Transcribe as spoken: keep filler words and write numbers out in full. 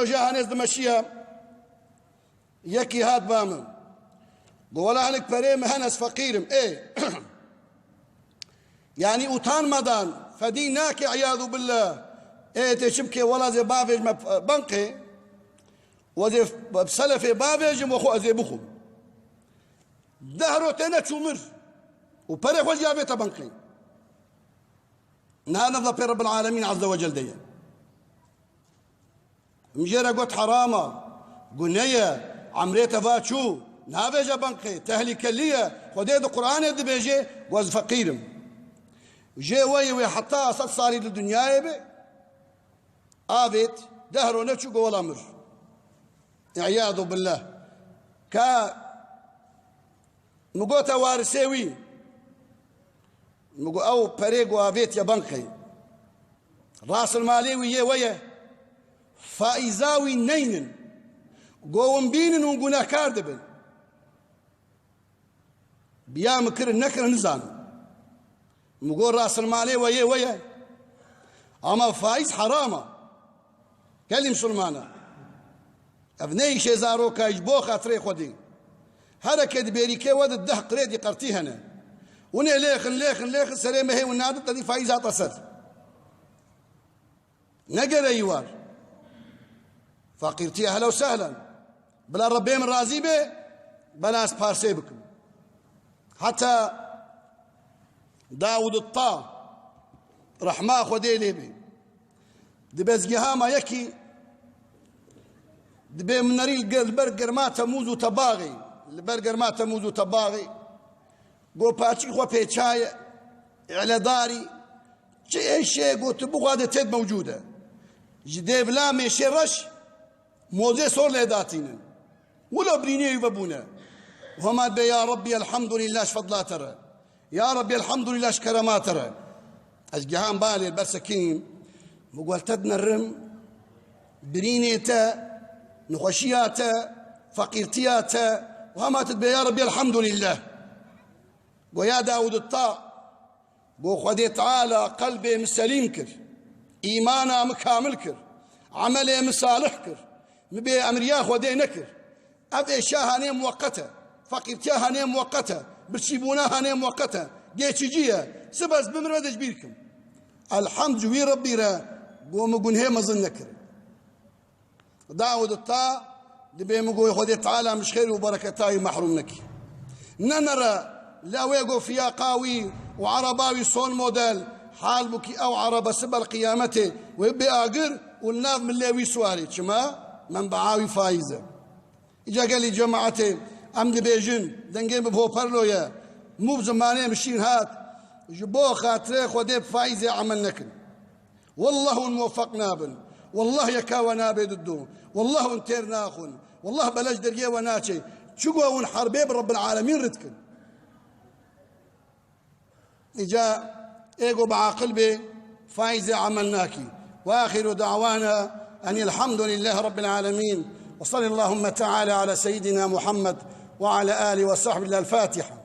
Roja hanê ez dimeşiya, yekî hat ba min. Got, wela hinek perê min hene, ez feqîr im. Ê. Yanî utanmadan fedî nake, iyadu billah. Ê, tê çi bike, wela zê bavêj me banqê. Wezê selefê bavêjim, we xwe ez ê bixwim. Deh ro tê neçû mir. Û perê xwe jî avête banqê. Niha nefla pê Rabbil Alemîn Azze ve Cel de ye. Min jê re got, heram e, gune ye, emrê te va çû, navêje banqê, tehlîkelî ye. Xwedê di Qur'anê dibêje, got, ez feqîr im. Jê weyê wê heta sed salî di dinyayê be, avêt, deh ro neçû, got, wela mir. Îyadu billah. Ka Min gote warisê wî. Min got, ew perê ku avêtiye banqê. Rasilmalê wî yê we ye. Faîza wî neynin. Go hûn bînin, hûn gunehkar dibin. Biya min kirin nekirin nizanim. Min got, rasilmalê we yê we ye. Ama faîz heram e. Gelî misilmana. Ev ne îşê zaroka, ji bo xatirê Xwedê. Hereke di bêrîkê we de deh qirêdî qertî hene. Hûn ê lêxin, lêxin, lêxin, serê mehê hûn nadin, te dî faîz hate ser. Ne gereyî war. Feqîrtiye, ehlen we sehlen. Bila Rebbê min razî be, bela ez parsê bikim. Heta Dawud Ta, rehma Xwedê lê be. Di bezgeha ma yekî dibê min nerî li ger-, li ber germa Temûz û Tebaxê, li ber germa Temûz û Tebaxê, go paçî xwe pêçaye, îledarî, çi êşê go tu bixwe de têt mewcûd e. Ji dêvla mêşê reş, mozê sor lê datînin. Wilo birînê wî vebûne. Û hema dibê, ya Rebbî, elhamdulîllah ji fedla te re. Ya Rebbî, elhamdulîllah ji kerema te re. Ez gihan balê ber sekinîm. Min got, te dinerim, birînê te, nexweşiya te, feqîrtiya te. Û hema tu dibê, ya Rebbî, elhamdulîllah. Go, ya Dawud Ta, Go, Xwedê Teala qelbê min selîm kir, îmana min kamil kir, emelê min salih kir, min bêemriya Xwedê nekir. Ev êşa hanê muweqet e, feqîrtiya hanê muweqet e, birçîbûna hanê muweqet e, geçici ye. Sibe ez bimirim, ez ê ji bîr kim. Elhamd ji wî Rebbî re, go min gunhê mezin nekir. Dawud Ta dibê min got, Xwedê Teala min ji xêr û bereketa wî mehrum nekî. Ne nere, la wê got fiyaqa wî û ereba wî son model, halbûkî ew erebe sibel qiyametê wê bê agir û li nav milê wî siwarê. Çima? Menbea wî faîz e. Îca gelî cemaetê, em dibêjin, dengê min bi hoparlo ye, mû bi zimanê min şîn hat, ji bo xatirê Xwedê bi faîzê emel nekin. Wallah hûn muweffeq nabin. Wallah yeka we nabê didu. Wallah hûn têr naxwin. Wallah bela ji deriyê we naçê. Çigo hûn herbê bi Rabbil Alemîn rid kin. Îca ê go bi aqil bê, faîzê emel nakî. Ve axiru da'wana enî elhamdulîllahî Rabbil Alemîn. Ve sallallahu teala ala seyyidina Muhammed ve ala alihi ve sahbihi. El Fatiha.